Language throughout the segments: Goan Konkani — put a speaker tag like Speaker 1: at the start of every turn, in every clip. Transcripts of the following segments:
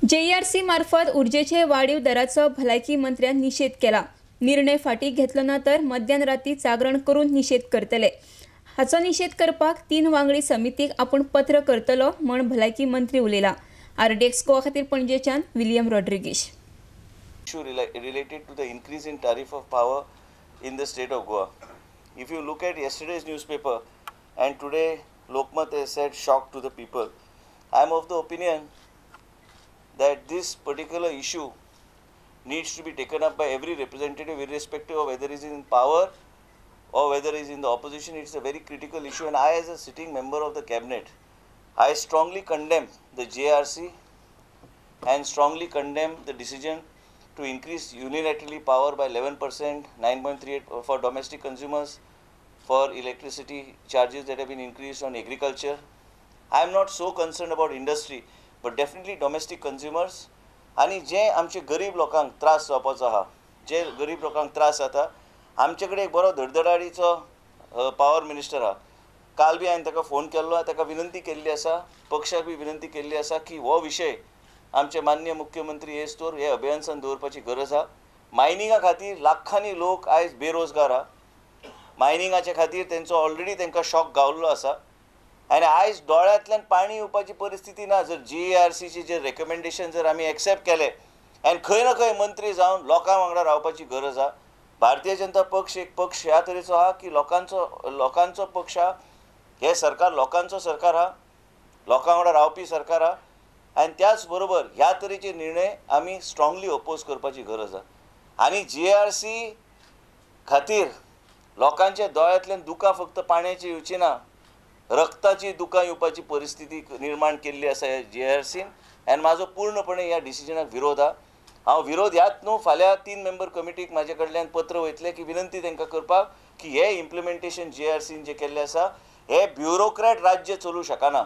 Speaker 1: जेईआरसी मार्फत उर्जेचे वाडीव दराचो भलायकी मंत्र्यान निशेध केला. निर्णय फाटी घेतलो ना तर मध्यान राती जागरण करून निशेध करतले. हाचो निशेध करपाक 3 वांगडी समितीक आपूण पत्र करतलो म्हण भलायकी मंत्री उलयला. आरडीएक्स गोवा खातीर पणजेच्यान William Rodrigues.
Speaker 2: Issue related to the increase in tariff of power in the state of Goa. If you look at yesterday's newspaper and today Lokmat has said shock to the people. I am of the opinion that this particular issue needs to be taken up by every representative irrespective of whether he is in power or whether he is in the opposition. It's a very critical issue, and I, as a sitting member of the cabinet, I strongly condemn the JRC and strongly condemn the decision to increase unilaterally power by 11%, 9.38 for domestic consumers, for electricity charges that have been increased on agriculture. I am not so concerned about industry, but definitely domestic consumers. आनी जे आमचे गरीब लोकांक त्रास जावपाचो आहा, जे गरीब लोकांक त्रास जाता, आमचे कडेन एक बरो धडधडाडीचो पावर मिनिस्टर आहा. काल बी हांवें ताका फोन केल्लो, ताका विनंती केल्ली आसा, पक्षाक बी विनंती केल्ली आसा की हो विशय आमचे माननीय मुख्यमंत्री येस्तोर हे अभियानसान दवरपाची गरज आहा. मायनिंगा खातीर लाखांनी लोक आयज बेरोजगार आहा. मायनिंगाचे खातीर तेंचो ऑलरेडी तांकां शॉक गावल्लो आसा आनी आयज दोळ्यांतल्यान पाणी येवपाची परिस्थिती ना. जर जीईआरसीचे जे रेकमेंडेशन जर आमी एक्सेप्ट केले आनी खंय ना खंय मंत्री जावन लोकां वांगडा रावपाची गरज आहा. भारतीय जनता पक्ष एक पक्ष ह्या तरेचो आहा की लोकांचो पक्ष आहा. हे सरकार लोकांचो सरकार आहा, लोकां वांगडा रावपी सरकार आहा आनी त्याच बरोबर ह्या तरेचे निर्णय आमी स्ट्रांगली ओपोज करपाची गरज आहा. आनी जीआरसी खातीर लोकांच्या दोळ्यांतल्यान दुकां फक्त पाण्याची येवची ना, रक्ताची दुकां येवपाची परिस्थिती निर्माण केल्ली आसा ह्या जीआरसीन. आनी म्हाजो पूर्णपणे ह्या डिसिजनाक विरोध आहा. हांव विरोध ह्याच न्हू, फाल्यां 3 मेंबर कमिटीक म्हाजे कडल्यान पत्र वयतलें की विनंती तांकां करपाक की हे इम्प्लिमेंटेशन जीआरसीन जें केल्लें आसा हे ब्युरोक्रॅट राज्य चलूं शकना.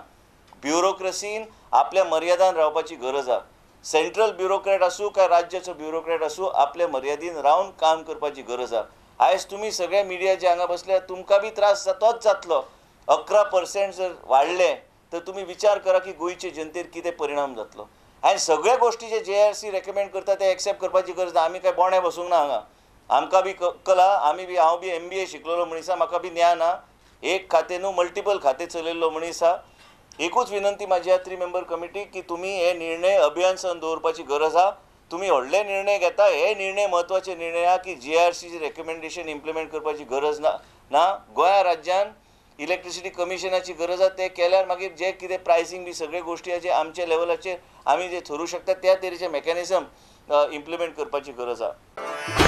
Speaker 2: ब्युरोक्रसीन आपल्या मर्यादान रावपाची गरज आहा. सेंट्रल ब्युरोक्रॅट आसूं काय राज्याचो ब्युरोक्रॅट आसूं, आपल्या मर्यादीन रावन काम करपाची गरज आहा. आयज तुमी सगळे मिडिया जे हांगा बसल्या तुमकां बी त्रास तोच जातलो. 11% जर वाडले तर तुमी विचार करा की गोंयचे जनतेर कितें परिणाम जातलो. आनी सगळ्या गोश्टी जे जीआरसी रेकमेंड करता ते एक्सेप्ट करपाची गरज ना. आमी काय बोणे बसूंक ना हांगा, आमकां बी कला, आमी बी, हांव बी MBA शिकलेलो मनीस आहा, म्हाका बी ज्ञान आहा. एक खातें न्हू मल्टिपल खातें चलयल्लो मनीस आहा. एकूच विनंती म्हाजी ह्या 3 मेंबर कमिटी की तुमी हे निर्णय अभियानसान दवरपाची गरज आहा. तुमी व्हडले निर्णय घेता, हे निर्णय म्हत्वाचे निर्णय आहा की जीआरसीचे रेकमेंडेशन इम्प्लिमेंट करपाची गरज ना. गोंया राज्यान इलेक्ट्रिसिटी कमिशनाची गरज आहा. ते केल्यार मागीर जे कितें प्रायसींग बी सगळे गोश्टी जे आमच्या लेवलाचेर आमी जे थरू शकता त्या तरेचे मेकॅनिजम इम्प्लिमेंट करपाची गरज आहा.